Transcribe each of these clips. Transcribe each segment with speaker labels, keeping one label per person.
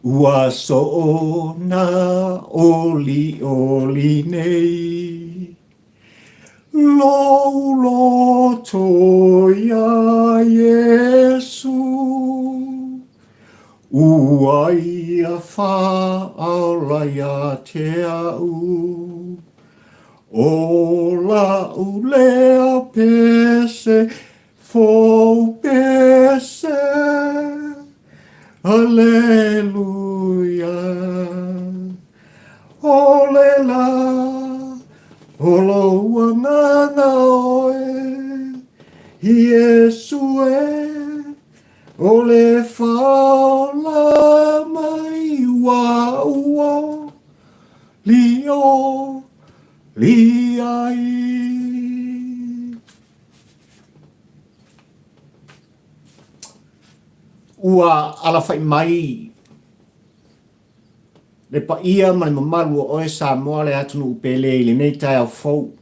Speaker 1: Ua soona olioli nei Lou loto iā Iesu Ua ia faaola ia te a'u O la'u lea pese Fou pese, Aleluia. O le la, o lou agaga oe, Iesu e, o le faaola mai ua ua li o li ai. Ua alafaʻi mai le paia ma le mamalu o oe Samoa le atunuu pele i lenei taeao fou.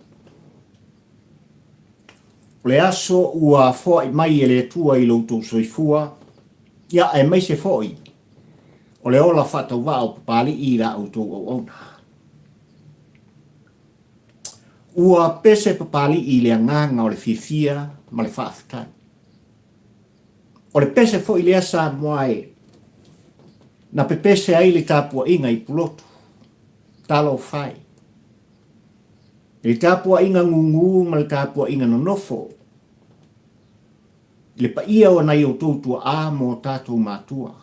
Speaker 1: O le aso ua foai mai e le Atua i lo outou soifua, ia aemaise foi o le ola faatauvaa o Papalii i la outou auauna. Ua pese Papalii i le agaga o le fiafia ma le faafetai. O le pese foi lea Samoa e na pepese ai le tapuaiga i Pulotu. Talofa e. I le tapuaiga gūgū ma le tapuaiga nonofo i le paia o nai outou tuaa ma o tatou matua.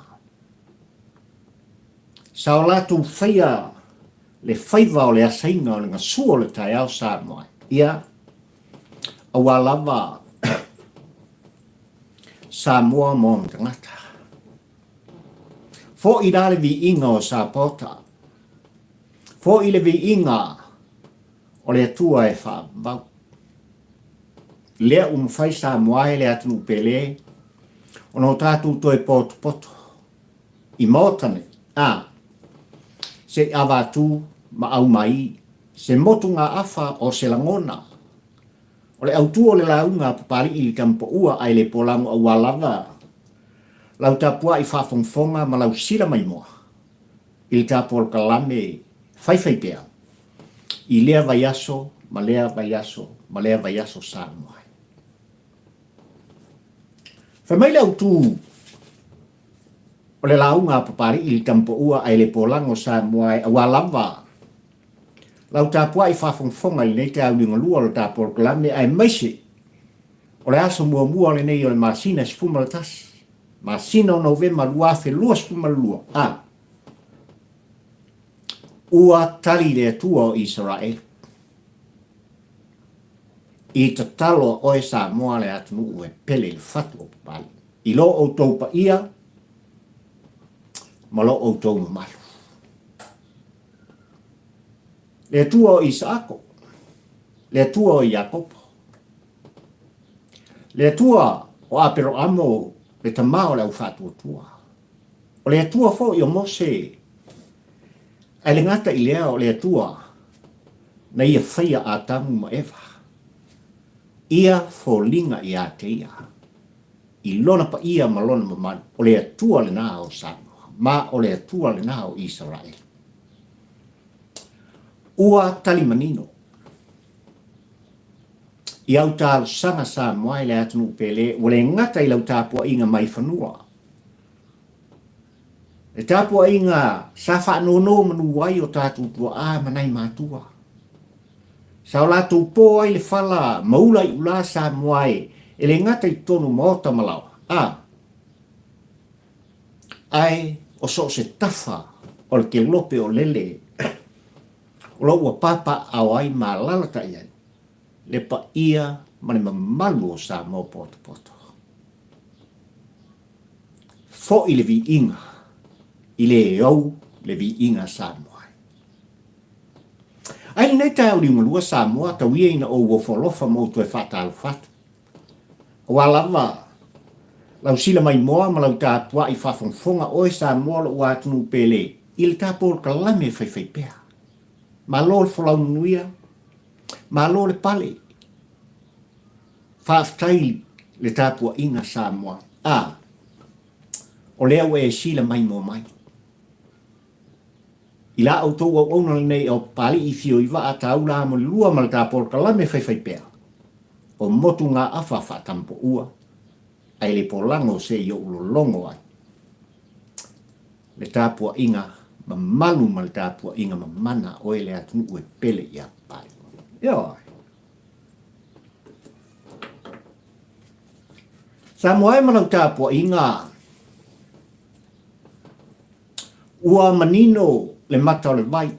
Speaker 1: Sa o latou faia le faiva o le asaina o le gasua o le taeao Samoa ia aua lava Samoa ma ona tagata. Foʻi la le viiga o Sapota, foʻi le viiga o le Atua e faavavau. Lea ua mafai Samoa e le atunuu pele ona o tatou toe potopoto i Maota nei, a, se i avatu ma aumai se motugaafa o se lagona o le autu o le lauga a Papalii i le Tamapaua ae le polago aua lava lau tapuai faafogafoga ma lau sila maimoa i le tapolokalame faifaipea i lea vaiaso ma lea vaiaso ma lea vaiaso Samoa. Fai mai le autu O le lauga a Papalii i le Tamapaua ae le polago Samoa e aua lava lau tapuai faafogafoga i lenei taeao liugalua o le ta polokalame aemaise o le aso muamua lenei o le masina 11, masina o Novema 2022, a ua tali le Atua o Isaraelu i tatalo a oe Samoa le atunuu e pele i le fatu o Papalii. I lo outou paia ma lo outou mamalu. Le Atua o Isaako, le Atua o Iakopo, le Atua o Aperoamo, le tama o le aufaatuatua, o le Atua foi o Mose, ae le gata i lea o le Atua na ia faia Atamu ma Eva, ia foliga ia te ia. I lona paia ma lona mamalu, o le Atua lena o Samoa, ma o le Atua lena o Isaraelu. Ua tali manino i au talosaga Samoa i le atunuu pele, ua le gata i lau tapuaiga mai fanua, le tapuaiga sa faanonomanu ai o tatou tuaa ma nai matua, Sa o latou po ai le fala ma ula i ula Samoa e e le gata i totonu o maota ma laoa, a ae o so o se tafa o le kelope o lele o lo ua papaaao ai ma alalatai ai le paia ma le mamalu o Samoa potopoto. Foʻi le viiga i le ou le viiga Samoa. Ai lenei taeao liugalua Samoa, tau ia ina ou ofo alofa ma ou toe faatalofa atu. Aua lava lau sila maimoa ma lau tapuai faafogafoga oe Samoa lou atunuu pele i le tapolokalame faifaipea. Malo le folau manuia, malo le pale. Faafetai le tapuaiga Samoa. A, o lea ua e sila maimoa mai. I la outou auauna lenei o Papali'i Fio i Vaa Taula Amolilua ma le ta polokalame faifaipea o Motugaafa Faatamapoua ae le polago se i ou lologo ai le tapuaiga mamalu ma le tapuaiga mamana a oe le atunuu e pele ia Papali'i. Ioe. Samoa e ma lau tapuaiga Ua manino le mata o le vai.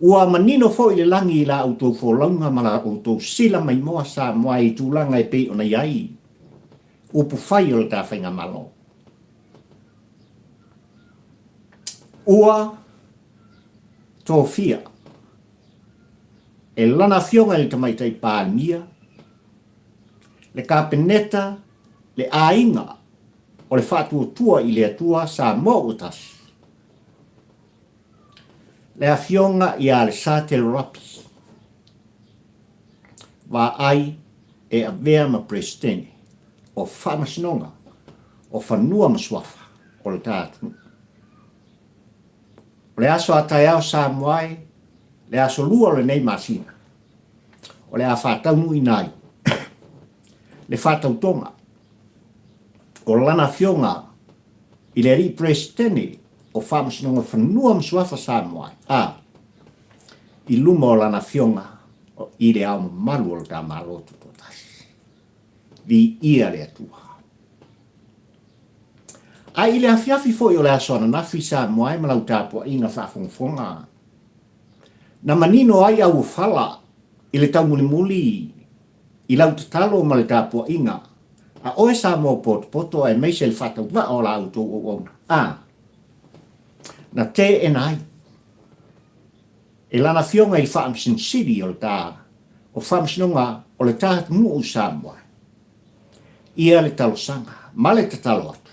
Speaker 1: Ua manino foi le lagi i la outou folauga ma la outou sila maimoa Samoa i tulaga e pei ona i ai upufai o le ta faigamalo. Ua tofia e lana Afioga i le Tamaitai Palemia, le Kapeneta, le aiga o le faatuatua i le Atua Samoa ua tasi, le Afioga ia Alesate Lorapi, vaai e avea ma Peresetene o Faamasinoga o Fanua ma Suafa o le ta atunuu. O le aso a taeao Samoa e, le aso lua o lenei masina, o le a faataunuuina ai le faatautoga o lana afioga i le Alii Peresetene o Faamasinoga Fanua ma Suafa Samoa a i luma o lana afioga i le Ao Mamalu o le ta Malo Tutoatasi. Viia le Atua. A i le afiafi foi o le aso ananafi Samoa e ma lau tapuaiga faafogafoga, na manino ai auofala i le taumulimuli i lau tatalo ma le tapuaiga a oe Samoa potopoto aemaise le faatauvaa o la outou auauna, a na teena ai e lana afioga i le Faamasino Sili o le ta o Faamasinoga o le ta atunuu Samoa ia le talosaga ma le tatalo atu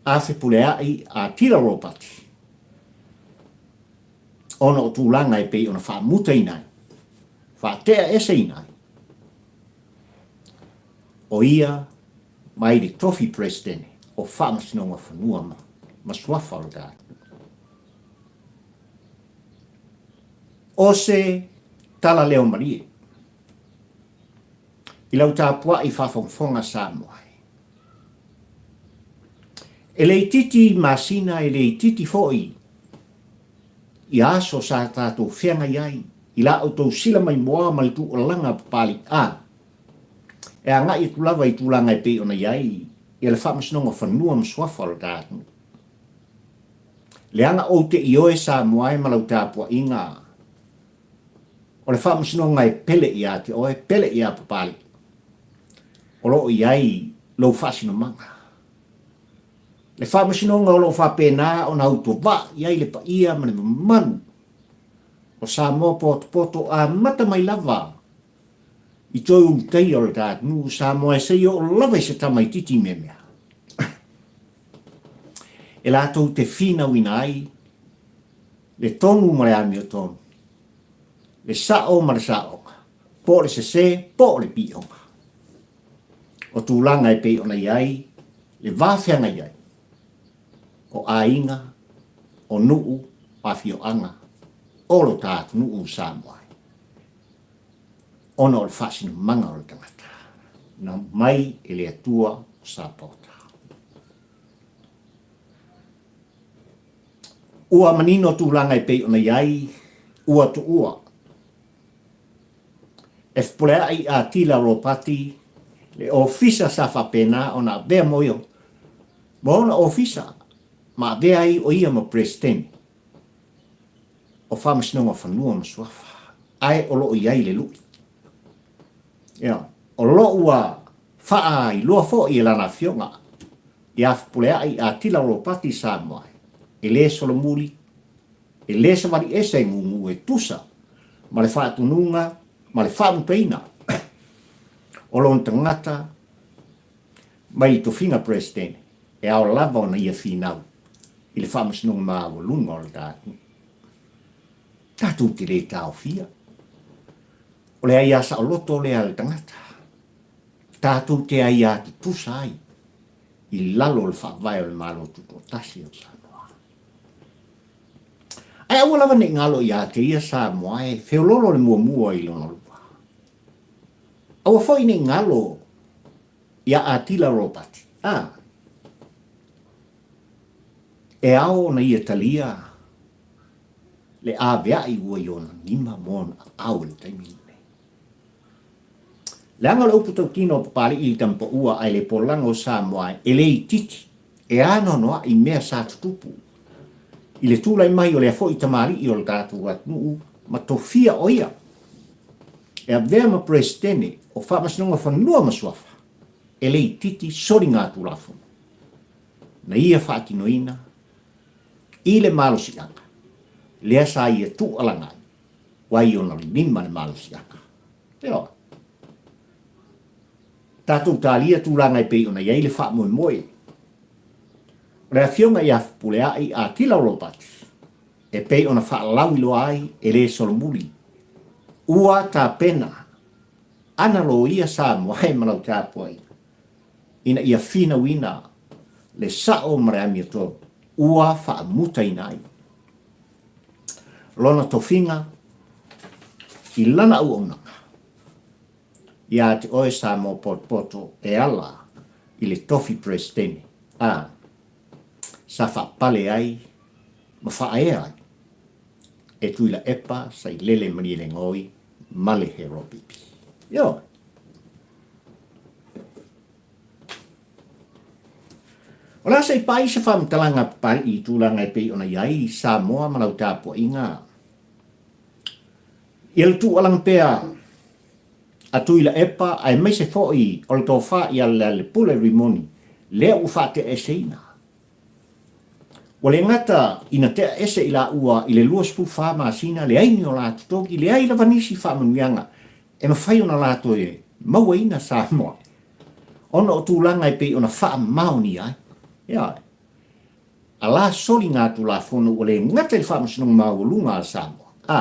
Speaker 1: a Fepuleai a Tila Ropati ona o tulaga e pei ona faamutaina ai, faateaeseina ai, o ia mai le tofi Peresetene o Faamasinoga Fanua ma Suafa o le tatou. O se tala leo malie i lau tapuai faafogafoga Samoa e. E le itiiti masina, e le itiiti foi i aso sa tatou feagai ai i la outou sila maimoa ma le tuualaga papali a e agai atu lava i tulaga e pei ona i ai ia le Faamasinoga Fanua ma Suafa o le ta atunuu. Leaga ou te ioe Samoa e ma lau tapuaiga o le Faamasinoga e pele ia te oe, pele ia Papalii, o lo o i ai lou faasinomaga. Le Faamasinoga o lo o faapena ona autovaa i ai le paia ma le mamalu o Samoa potopoto amata mai lava i toe ulutaia o le ta atunuu Samoa e seia oo lava i se tamaititi meamea e latou te finauina ai le tonu ma le amiotonu, le sao ma le saoga, po o le sese po o le pioga. O tulaga e pei ona i ai le va feagai ai o aiga, o nuu, o afioaga o lo ta atunuu o Samoa ai, ona o le faasinomaga o le tagata na mai e le Atua o Sapaota. Ua manino tulaga e pei ona i ai, ua tuua E fepuleai a Tila Ropati le ofisa sa faapena ona avea mo ia ma ona ofisa ma avea ai o ia ma Peresetene o Faamasinoga o Fanua ma Suafa, ae o lo o i ai le lui. Ia, o lo ua faailoa foi e lana afioga ia Fepuleai a Tila Ropati Samoa e le solomuli E le savali ese gugu e tusa ma le faatunuga ma le faamutaina o lona tagata mai le tofiga Peresetene e ao lava ona ia finau i le faamasinoga maualuga o le tatou. Tatou te le taofia. O le aia saoloto lea a le tagata. Tatou te aia tutusa ai i lalo o le faavae o le Malo Tutoatasi o Samoa. Ae aua lava ne i galo ia te ia Samoa e feololo le muamua i lona lua. Aua foi ne i galo ia Atila Ropati. A. E ao ona ia talia le aveai ua i ona lima ma ona aao i le taimi lenei. Leaga o le upu tautino a Papalii i le tamapaua ae le polaga o Samoa e le itiiti, e anoanoai mea sa tutupu i le tulai mai o lea foi tamalii o le tatou atunuu ma tofia o ia e avea ma Peresetene o Faamasinoga Fanua ma Suafa e le itiiti soligatulafono na ia faatinoina i le malosiaga lea sa ia tuualaga ai ua i ona lima le malosiaga. Ioe. Tatou talia tulaga e pei ona i ai le faamoemoe o le Afioga ia Fepuleai Atila Ropati e pei ona faalauiloa ai e le solomuli ua tapena ana loia Samoa e ma lau tapuaiga ina ia finauina le sao ma le amiotonu ua faamutaina ai lona tofiga i lana auaunaga ia te oe Samoa potopoto e ala i le tofi Peresetene a sa faapale ai ma faaea ai e Tuilaepa Sailele Malielegaoi ma le Heropipi. Ioe. O le a se i pai se faamatalaga a Papalii i tulaga e pei ona i ai i Samoa ma lau tapuaiga ia le tuualaga pea a Tuilaepa aemaise foi o le tofa ia Lealepule Rimoni lea ua faateaeseina. Ua le gata ina tea ese i laua i le 24 masina leai ni o la totogi, leai lava nisi faamanuiaga e mafai ona la toe mauaina Samoa ona o tulaga e pei ona faamaonia ai. Ioe. A la soli ngā Tulafono ua le gata i le Faamasinoga Maualuga a Samoa, a,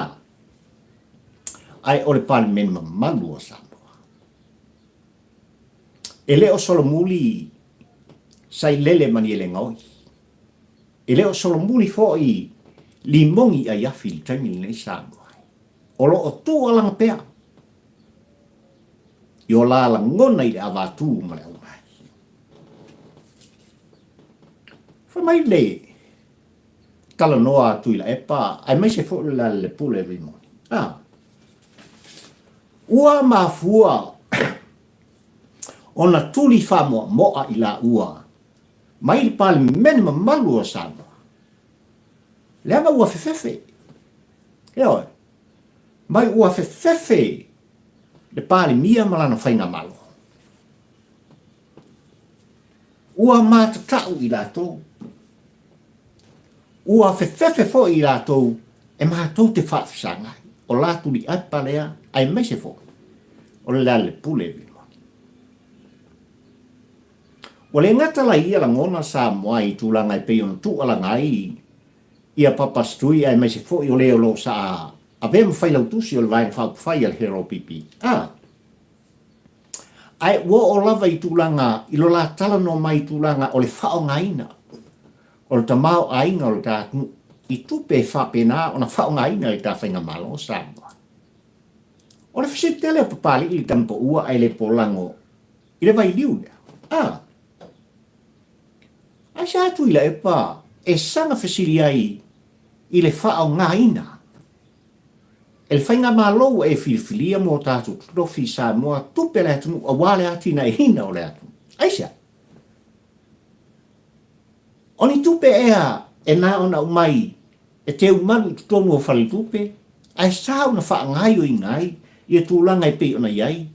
Speaker 1: ae o le Palemene mamalu o Samoa. E le o solomuli Sailele Malielegaoi. E le o solomuli foi Limogi Aiafi i le taimi lenei Samoa. O lo o tuualaga pea i o la lagona i le avatū ma le aumai. Fai mai le talanoa a Tuilaepa aemaise foi le Lealailepule Rimoni. A, ua mafua ona tuli faamoamoa i laua mai le Palemene mamalu o Samoa, leaga ua fefefe. Ioe, mai ua fefefe le Palemia ma lana faigamalo. Ua matatau i latou. Ua fefefe foi i latou e matou te faafesagai. O la Tuliapa lea aemaise foi o le Lealepule Rimoni. Ua le gata la ia lagona Samoa i tulaga e pei ona tuualaga ai ia Papa Stui aemaise foi o le o lo o sa avea ma failautusi o le Vaega Faaupufai a le HRPP. A. Ae ua oo lava i tulaga i lo la talanoa mai i tulaga o le faaaogaina o le tamaoaiga o le ta atunuu i tupe e faapena ona faaaogaina e le ta faigamalo o Samoa. O le fesili tele a Papalii i le tamapaua ae le polago i le vailiu lea. A. Aisea Tuilaepa e saga fesili ai i le faaaogaina e le faigamalo ua e filifilia mo tatou totofi i Samoa tupe a le atunuu aua le atinaeina o le atunuu? Aisea? O ni tupe ea e na ona aumai e teumalu i totonu o faletupe ae sa ona faagaioiga ai ia tulaga e pei ona i ai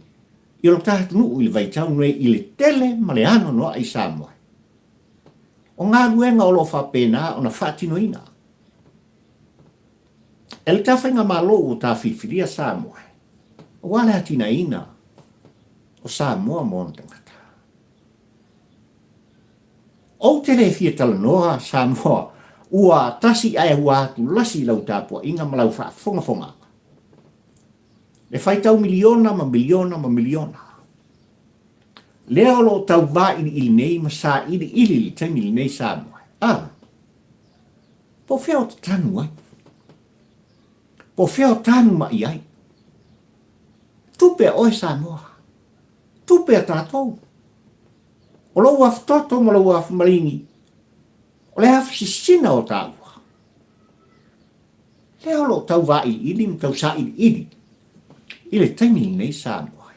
Speaker 1: i lo ta atunuu i le vaitau nei i le tele ma le anoanoai i Samoa? O galuega o lo o faapena ona faatinoina e le ta faigamalo ua ta filifilia Samoa aua le atinaeina o Samoa ma ona tagata. Ou te le fia talanoa, Samoa, ua tasi ae ua atulasi i lau tapuaiga ma lau faafogafogaga. Le faitau miliona ma miliona ma miliona. Lea o lo o tau vailiili nei ma sailiili i le taimi lenei Samoa. A, po o fea o tatanu ai? Po o fea o tanu mai ai? Tupe a oe Samoa. Tupe a tatou. O lou afu toto ma lou afu maligi, o le afu sisina o taua. Lea o lo o tau vailiili ma tau sailiili i le taimi lenei Samoa.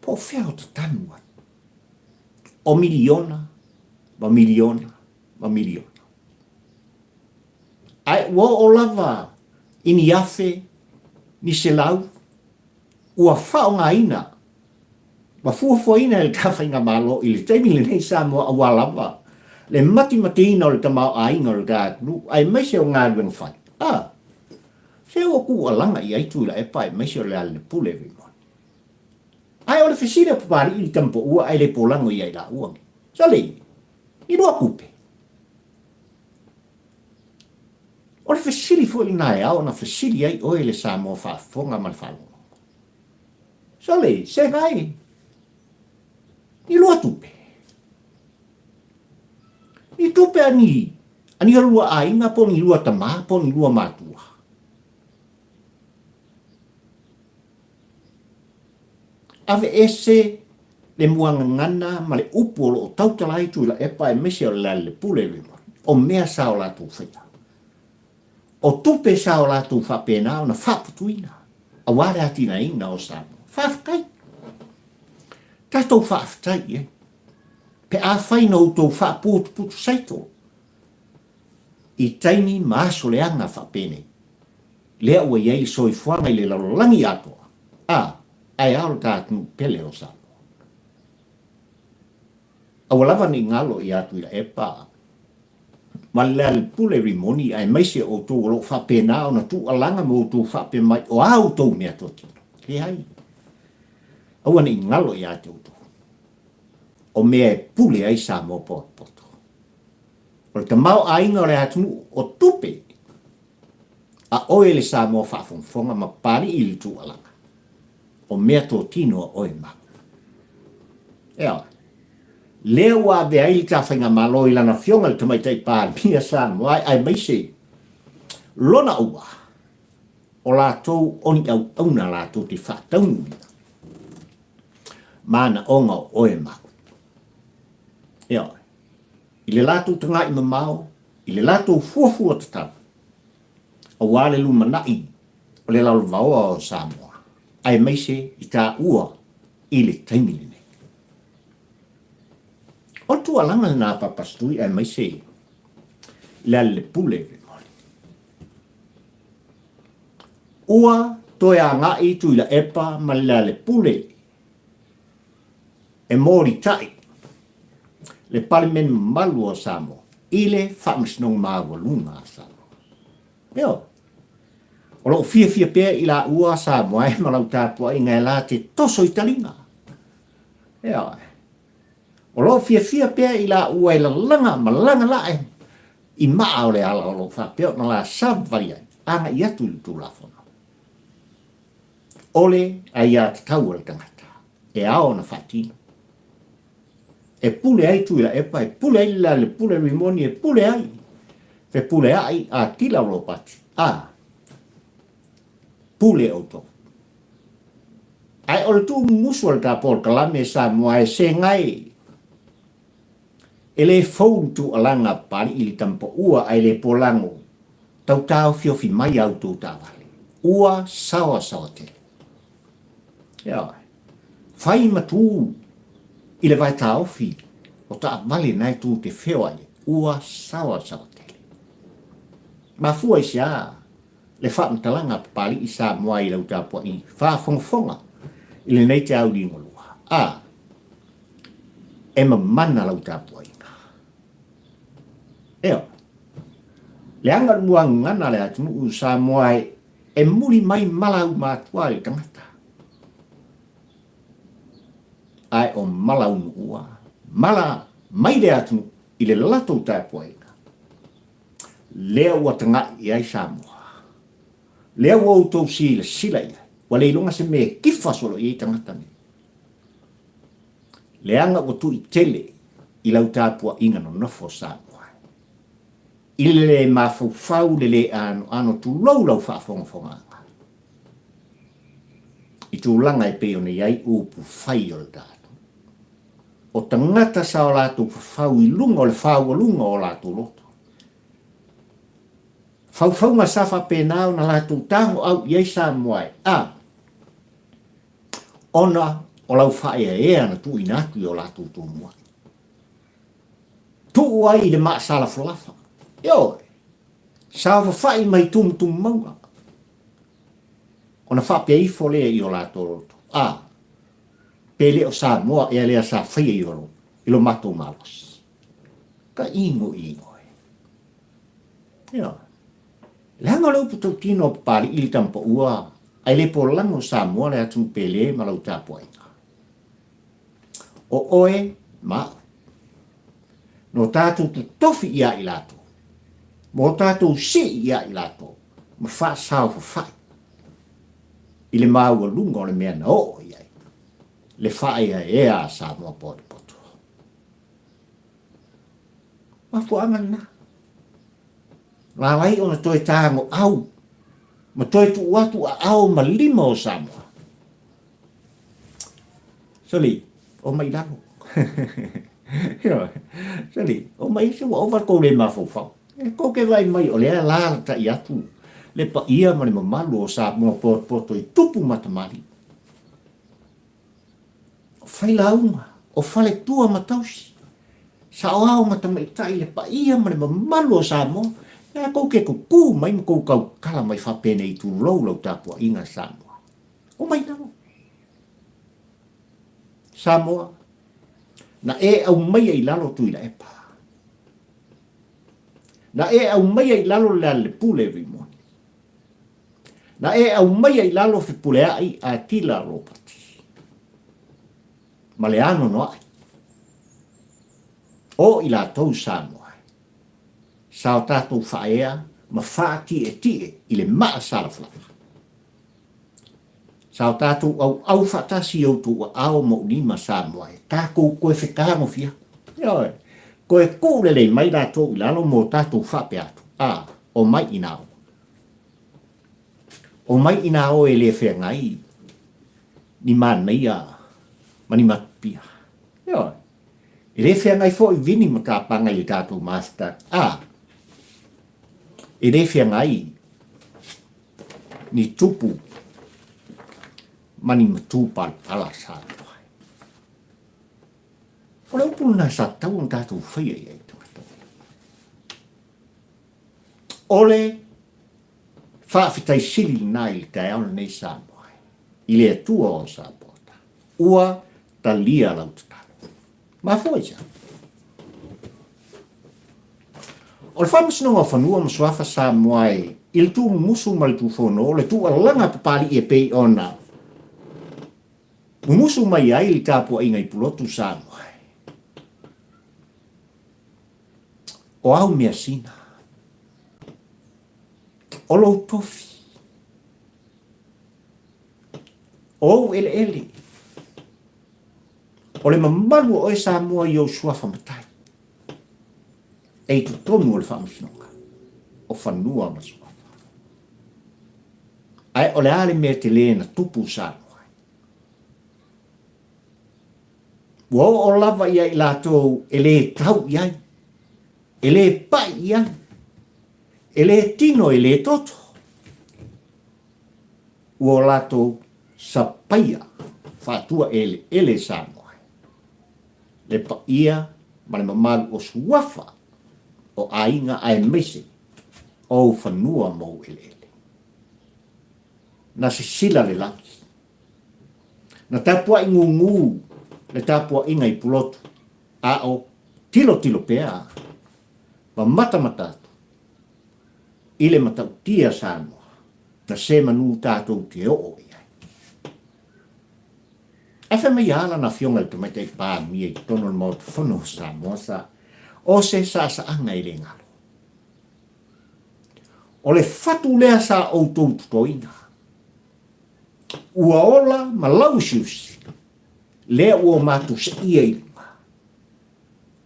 Speaker 1: Po o fea o tatanu ai? O miliona ma miliona ma miliona. Ae ua oo lava i ni afe, ni selau, ua faaaogaina ma fuafuaina e le ta Faigamalo i le taimi lenei Samoa aua lava le matimatiina o le tamaoaiga o le ta atunuu aemaise o galuega fai. A! Se ua tuualaga i ai Tuilaepa aemaise o Lealailepule Rimoni. Ae o le fesili a Papalii i le tamapaua ae le polago ia i laua nei. Sole, i lua tupe? O le fesili foi lena e ao ona fesili ai oe le Samoa faafofoga ma le faalogologo. Sole, sega ai, ni lua tupe? Ni tupe a ni, a ni lua aiga po ni lua tama po ni lua matua? Aveese le muagagana ma le upu o lo o tautala ai Tuilaepa aemaise o Lealailepule Raymond, o mea sa o latou faia. O tupe sa o latou faapena ona faaputuina aua le atinaeina o Samoa. Faafetai. Tatou faafetai i ai. Pe afai na outou faaputuputu saito i taimi ma aso leaga faapenei, lea ua i ai le soifuaga i le lalolagi atoa, a, ae a o le ta atunuu pele o Samoa. Aua lava ne i galo ia Tuilaepa ma le Lealailepule Rimoni aemaise o outou o lo o faapena ona tuualaga ma outou faapea mai o a outou meatotino. Leai. Aua ne i galo ia te outou. O mea e pule ai Samoa potopoto. O le tamaoaiga o le atunuu o tupe a oe le Samoa faafogafoga ma papalii i le tuualaga. O meatotino a oe ma. Ioe. Lea ua avea ai le ta Faigamalo i lana Afioga i le Tamaitai Palemia Samoa aemaise lona ua o latou o ni auauna latou te faataunuuina manaoga o oe ma au. Ioe. I le latou taga'i mamao, i le latou fuafua tatau, aua le lumanai o le lalovaoa o Samoa, aemaise i taua i le taimi lenei. O le tuualaga lena a Papasitui aemaise i Lealailepule Rimoni. Ua toe agai Tuilaepa ma Lealailepule e molitai le Palemene mamalu o Samoa i le Faamasinoga Maualuga a Samoa. Ioe. O lo o fiafia pea i laua Samoa e ma lau tapuaiga e la te toso i taliga. Ioe. O lo o fiafia pea i laua e lalaga ma lagalae i maa o le ala o lo o faapea ona la savali ai, agai atu i le Tulafono. O le aiatatau a le tagata e ao ona faatino. E pule ai Tuilaepa, e pule ai Lealailepule Rimoni, e pule ai Fepuleai Atila Ropati. A, pule outou. Ae o le tuumumusu o le ta polokalame Samoa e segai e le fou le tuualaga Papalii le tamapaua ae le polago tau taofiofi mai a outou taavale. Ua saoasaoa tele. Ioe. Fai ma tu i le vae taofi o taavale na e tu te feoai ai, ua saoasaoa tele. Mafua i se a le faamatalaga a Papalii Samoa i lau tapuai faafogafoga i lenei te au ligolua? A, e mamana lau tapuaiga. Ioe. Leaga le muagagana a le atunuu Samoa e muli mai mala aumatua i le tagata. Ae o mala unuua, mala mai le atunuu i le latou tapuaiga. Lea ua taga'i i ai Samoa. Lea ua outou silasila i ai, ua le iloga se mea e kifa solo i ai tagata nei. Leaga ua tu'i tele i lau tapuaiga nonofo Samoa. I le lē mafaufau, le lē anoano, tulou lau faafogafogaaga i tulaga e pei ona i ai upu fai o le tatou. O tagata sa o latou fafau i luga o le fāualuga o o latou loto. Faufauga sa faapena ona latou tagoau i ai Samoa e a ona o lau faaeaea na tuuina atu i o latou tumua. Tuu ai i le maasalafalafa. Ioe, saofafai mai tumutumu mauga. Ona faapea ifo lea i o latou loto, A, pe le o Samoa ea lea sa faia i o, i lo matou malosi? Ka igoigo e. Ioe. Leaga o le upu tautino a Papali'i le tamapaua, ae le polago o Samoa le atunuu pele ma lau tapuaiga. O oe ma au. No tatou totofi ia i latou, ma o tatou sii ia i latou, ma faasaofafai i le maualuga o le mea na oo i ai le faaeaea a Samoa potopoto. Mafuaaga lena. Na ala ai ona toe tagoau ma toe tuu atu aao ma lima o Samoa. Soli, o mai i lalo. Soli, o mai se ua ova le tou le mafaufau. E tou te vaai mai o lea e alaalatai atu le paia ma le mamalu o Samoa potopoto i tupu ma tamalii. O failauga, o faletua ma tausi, saoao ma tamaitai le paia ma le mamalu o Samoa, e tou te tutu mai ma tou tautala mai faapenei tulou lau tapuaiga Samoa. Omai lalo. Samoa, na e aumaia i lalo Tuilaepa. Na e aumaia i lalo Lealailepule Rimoni. Na e aumaia i lalo Fepuleai Atila Ropati. Ma le anoanoai. O i latou Samoa. Sa o tatou faaea ma faatietie i le maa salafalafa. Sa o tatou auau faatasi i outou aao ma ou lima Samoa e tatou toe fetagofi atu. Ioe. Toe tuu lelei mai latou i lalo mo tatou faapea atu, A, omai inā oe. Omai inā oe e le feagai ni manaia ma ni matupia. Ioe. E le feagai foi vini ma tapaga i le tatou mastad. A, e le feagai ni tupu ma ni matupalapala Samoa. O le upu lena sa tatau ona tatou faia i ai tagata. O le faafetai sili lena i le taeao lenei Samoa, i le Atua o Samoa. Ua talia lau tatalo. Mafua i se a? O le Faamasinoga o Fanua ma Suafa Samoa e i le tuumumusu ma le tuufono o le tuualaga Papalii e pei ona mumusu mai ai le tapuaiga i Pulotu Samoa e. O au measina, o lou tofi, o ou eleele, O le mamalu o oe Samoa i ou suafa matai, e i totonu o le Faamasinoga o Fanua ma Suafa. Ae o le a le mea tele na tupu Samoa ai? Ua oo lava ia i latou e le tau i ai, e le pai i ai, e le tino e le toto. Ua o latou sapaia faatuaeleele Samoa, le paia ma le mamalu o suafa o aiga aemaise o ou fanua ma ou eleele. Na sisila le lagi. Na tapuai gūgū le tapuaiga i Pulotu, a o tilotilo pea ma matamata atu i le matautia Samoa na se manu tatou te oo i ai. Ae fai mai a lana afioga i le Tamaitai Palemia i totonu o le Maota Fono o Samoa sa o se saasaaga e le galo. O le fatu lea sa outou totoina, ua ola ma lauusiusi, lea ua o matou seia i luga.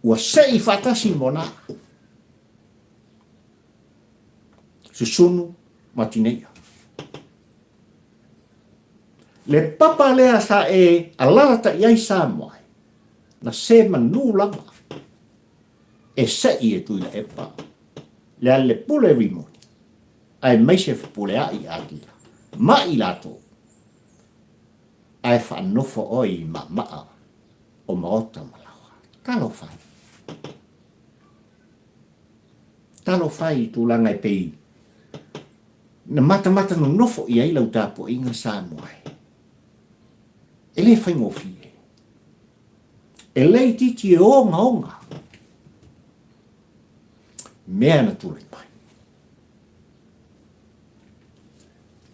Speaker 1: Ua sei faatasi ma ona aa. Susunu ma Tineia. Le papa lea sa e alalataʻi ai Samoa, na se manu lava e seʻi e Tuilaepa, Lealailepule Rimoni, aemaise Fepuleaʻi Atila, ma i latou, ae faanofo oe i maʻamaʻa o maota ma laoa. Talofa e. Talofa e i tulaga e pei na matamata nonofo i ai lau tapuaiga Samoa e. E le faigofie. E le itiiti e ogaoga mea na tulai mai.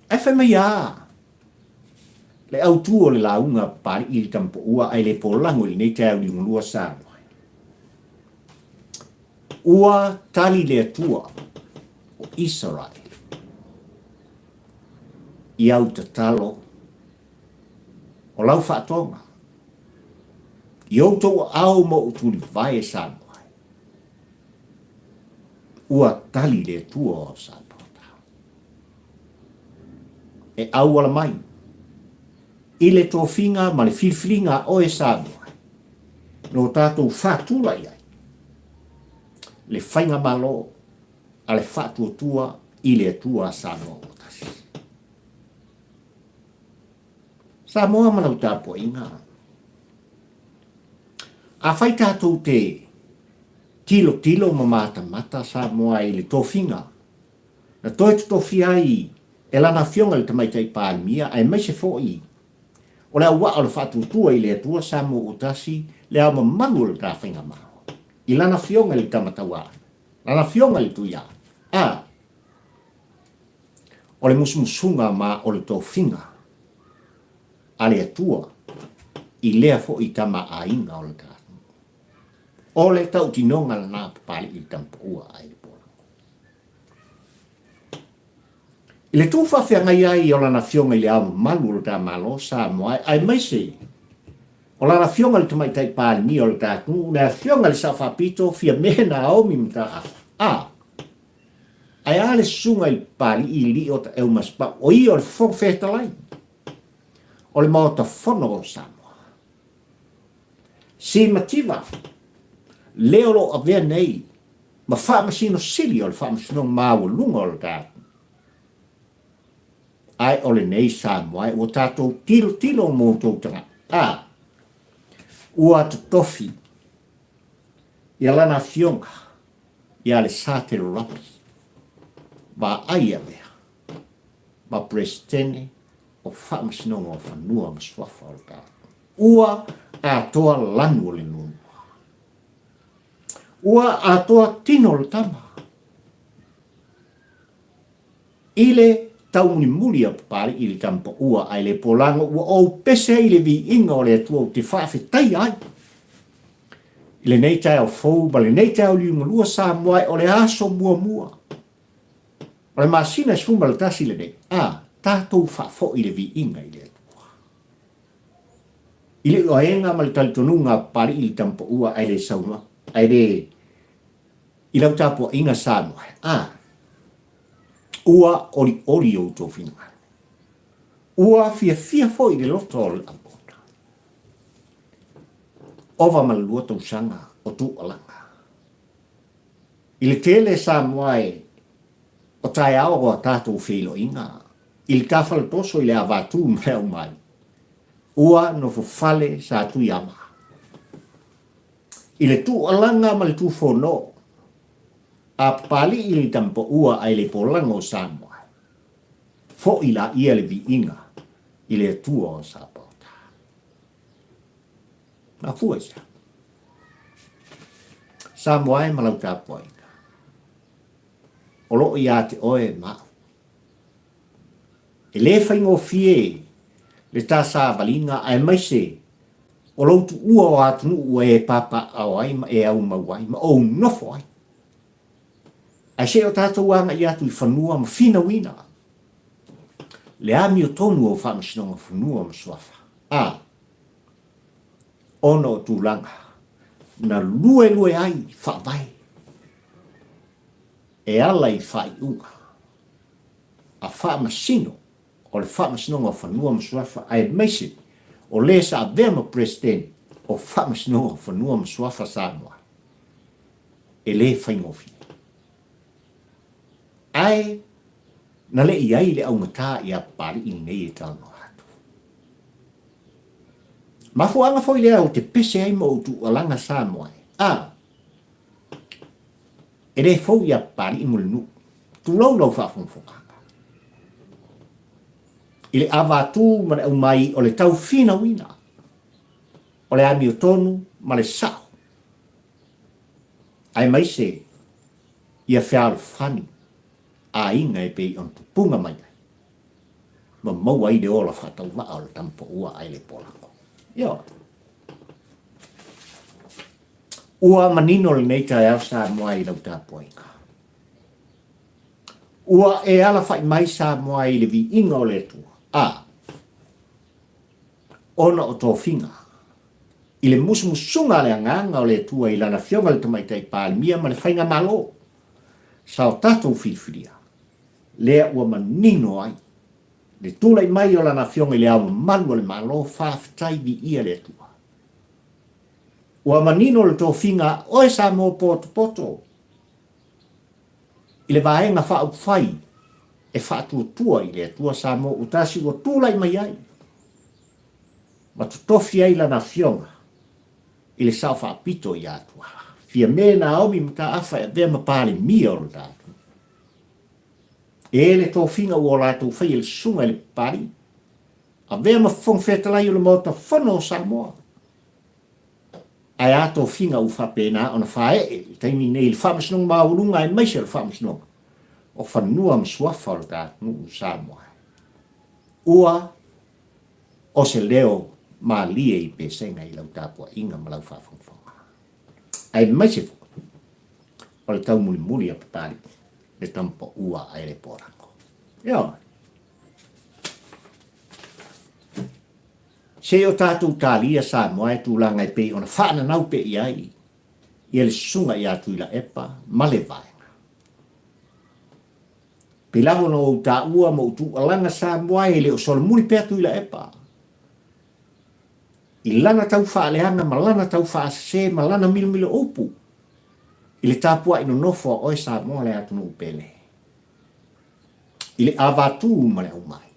Speaker 1: Ae fai mai a le autū o le lauga a Papali'i i le Tamapoua ae le polago i lenei taeao liugalua Samoa. Ua tali le Atua o Isaraele i au tatalo o lau faatoga i outou aao ma ou tulivae e Samoa. Ua tali le Atua o Samoa e auala mai i le tofiga ma le filifiliga a oe Samoa no tatou faatulai ai le faigamalo a le Faatuatua i le Atua a Samoa ua tasi. Samoa ma lau tapuaiga, afai tatou te tilotilo ma matamata Samoa i le tofiga na toe totofia ai e lana Afioga i le Tamaitai Palemia aemaise foi o le auaa o le Faatuatua i le Atua Samoa ua tasi le ao mamalu o le ta Faigamalo i lana Afioga i le Tama Tauaana, lana Afioga i le Tuiaana, a o le musumusuga ma o le tofiga a le Atua i lea foi tama aiga o le ta atunuu. O le tautinoga lena Papali'i le Tamapaua a i le Polago. I le tu faafeagai ai o lana Afioga i le Ao Mamalu o le ta Malo Samoa aemaise o lana Afioga i le Tamaitai Palemia o le ta atunuu, le Afioga i le Sao Faapito Fiame Naomi Mataafa, a Ae a le susuga i le Papali'i Lio Taeumasepau, o ia o le Fofoga Fetalai o le Maota Fono o Samoa. Si mativa le o lo o avea nei ma Faamasino Sili o le Faamasinoga Maualuga o le ta atunuu. Ae o lenei Samoa e ua tatou tilotilo mo outou tagata, a ua totofi ia lana afioga ia le Satelo Lapi vaai avea ma Peresetene o Faamasinoga o Fanua ma Suafa o le ta atunuu. Ua atoa lanu o le nuanua. Ua atoa tino o le tama. I le taumunimuli a Papali'i i le tama paua ae le polago ua ou pese ai i le viiga o le Atua ou te faafetaia ai. I lenei taeao fou ma lenei taeao liugalua Samoa e o le aso muamua o le masina e 11 lenei, a tatou faafoi le viiga i le Atua. I le ioaega ma le talitonuga a Papali'i i le tama paua ae le saunoa, ae le i lau tapuaiga Samoa, a ua olioli outou finagalo. Ua fiafia foi le loto o le auauna. Ova ma le 2 tausaga o tuualaga. I le tele Samoa e o taeao o a tatou feiloaiga i le tafalatoso i le avatū ma le aumai, ua nofofale sa Tuiama. I le tuualaga ma le tufono a Papali'i le tama paua ae le polaga o Samoa, fo'i laia le viiga i le Atua o Sapaota. Mafua i sea? Samoa e ma lau tapuaiga, o loo ia te oe ma au. E le faigofie le ta savaliga aemaise o lou tuua o atunuu ua e papaaao ai ma e aumau ai ma ou nofo ai. Ae se i o tatou agai atu i fanua ma finauina le amiotonu o Faamasinoga Fanua ma Suafa, a ona o tulaga na luelue ai faavae e ala i faaiuga. a Faamasino o le Faamasinoga o Fanua ma Suafa aemaise o le sa avea ma Peresetene o Faamasinoga o Fanua ma Suafa Samoa, e le faigofie. Ae na le i ai le augata ia Papalii lenei e talanoa atu. Mafuaaga foi lea ou te pese ai ma ou tuualaga Samoa e, a, e le fou ia Papalii mo le nuu. Tulou lau faafogafogaaga. I le avatū ma le aumai o le taufinauina o le amiotonu ma le sao, aemaise ia fealofani aiga e pei ona tupuga mai ai ma maua ai le ola faatauvaa o le tamapaua ae le polago. Ioe. Ua manino lenei taeao Samoa i lau tapuaiga. Ua e alafai mai Samoa i le viiga o le Atua, a, ona o tofiga i le musumusuga a le Agaga o le Atua i Lana Afioga i le Tamaitai Palemia ma le Faigamalo sa o tatou filifilia, lea ua manino ai le tulai mai o Lana Afioga i Le Ao Mamalu o le Malo, faafetai viia le Atua. Ua manino le tofiga a oe Samoa potopoto i le Vaega Faaupufai e faatuatua i le Atua Samoa ua tasi ua tulai mai ai ma totofi ai lana afioga i le Sao Faapito ia Tuala. Fiame Naomi Mataafa e avea ma Palemia o le tatou. E le tofiga ua o latou faia le susuga i le Papalii, avea ma Fofoga Fetalai o le Maota Fono o Samoa. Ae a tofiga ua faapena ona faaee i le taimi nei i le Faamasinoga Maualuga aemaise o le Faamasinoga o Fanua ma Suafa o le tatou nuu o Samoa. Ua o se leo malie i Pesega i lau tapuaiga ma lau faafogafoga, aemaise foi o le taumulimuli a Papalii, le tamapaua a Elepolango. Ioe. Se i o tatou talia Samoa e tulaga e pei ona faananau pea i ai ia le susuga ia Tuilaepa ma le Vaega. Pei lava ona ou taua ma ou tuualaga Samoa e le o solomuli pea Tuilaepa i lana tau faaleaga ma lana tau faasese ma lana milomilo upu i le tapuai nonofo a oe Samoa le atunuu pele i le avatū ma le aumai.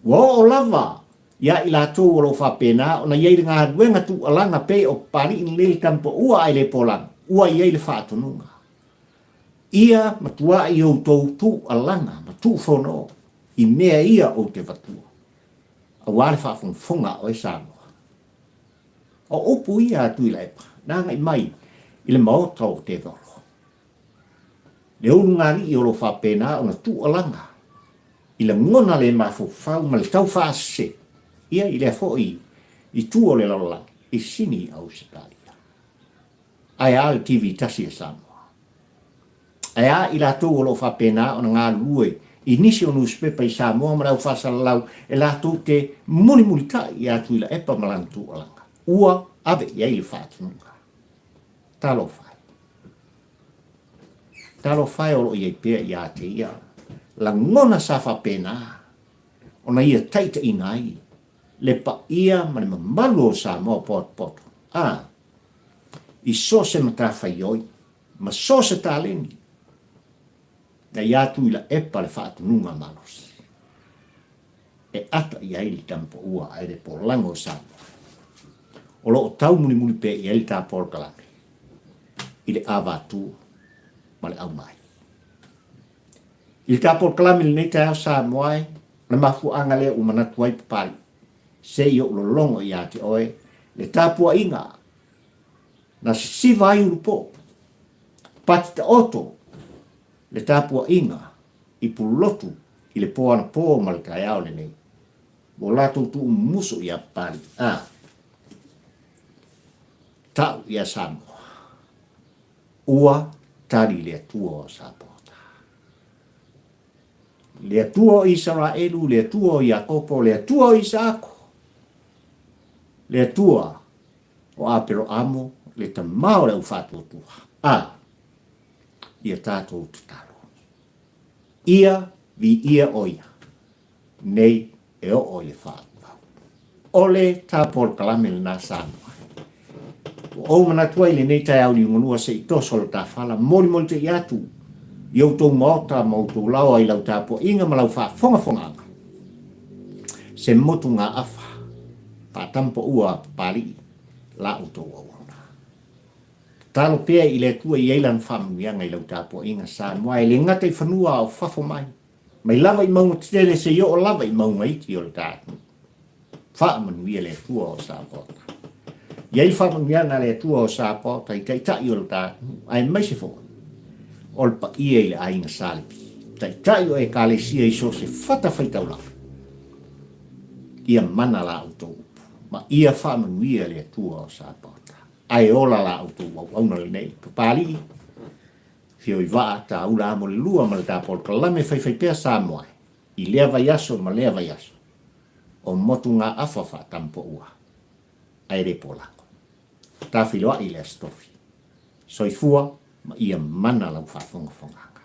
Speaker 1: Ua oo lava ia i latou o lo o faapena ona i ai le galuega tuualaga pei o Papalii lenei le tamapaua ae le polagi, ua i ai le faatonuga. Ia matuai i outou tuualaga ma tuufono i mea ia ou te vatua, aua le faafogafoga a oe Samoa. O upu ia a Tuilaepa na agai mai i le maota o Tevolo. Le ulugalii o lo o faapena ona tuualaga i lagona le mafaufau ma le tau faasese ia i lea foi itu o le lalolagi i Sini i Ausetalia. Ae a le TV tasi a Samoa? Ae a i latou o lo o faapena ona galulue i nisi o nusipepa i Samoa ma le au faasalalau e latou te mulimulitai ia Tuilaepa ma lana tuualaga? Ua ave i ai le faatonuga. Talofa e. Talofa e o lo o i ai pea ia te ia lagona sa faapena ona ia taitaiina ai le paia ma le mamalu o Samoa potopoto. A, i so o se matafaioi ma so o se taleni, na ia Tuilaepa le faatonuga malosi e ata i ai le tamapaua ae le polago o Samoa. O lo o taumulimuli pea i ai le ta polokalame i le avatū ma le aumai. I le ta polokalame i lenei taeao Samoa e, o le mafuaaga lea ua manatu ai Papalii, se i ou lologo ia te oe le tapuaiga na sisiva ai Ulupo, pati taoto le tapuaiga i Pulotu i le po anapo ma le taeao lenei, ua latou tuumumusu ia Papalii, a tau ia Samoa, ua tali le Atua o Sapota. Le Atua o Isaraelu, le Atua o Iakopo, le Atua o Isaako, le Atua o Aperoamo, le tama o le aufaatuatua, a ia tatou tatalo. Ia Viia ʻo ia nei e oo i le faavavau. O le ta polokalame lena Samoa. Ua ou manatu ai i lenei taeao liugalua se i toso le tafala, molimolite'i atu i outou maota ma outou laoa i lau tapuaiga ma lau faafogafogaaga. Se motugaafa faatampaua a Papali'i la outou auauna. Tatalo pea i le Atua i ai Lana faamanuiaga i lau tapuaiga Samoa e le gata i fanua a o fafo mai, mai lava i mauga tetele seia oo lava i mauga iti o le ta atunuu. Faamanuia le Atua o Sapaota. I ai le faamanuiaga a le Atua o Sapaota i taitai o le ta atunuu, aemaise foi o le paia i le aiga Sa Levi, taitai o Ekalesia i so o se fatafaitaulaga. Ia mana la outou upu, ma ia faamanuia le Atua o Sapaota. Ae ola la outou auauna lenei, Papalii, Fioivaa, Taula amo le lua ma le ta polokalame faifaipea Samoa i lea vaiaso ma lea vaiaso o motugaafa faatampoua ae le polago. Ta feiloai i le Aso Tofi. Soifua ma ia mana lau faafogafogaga.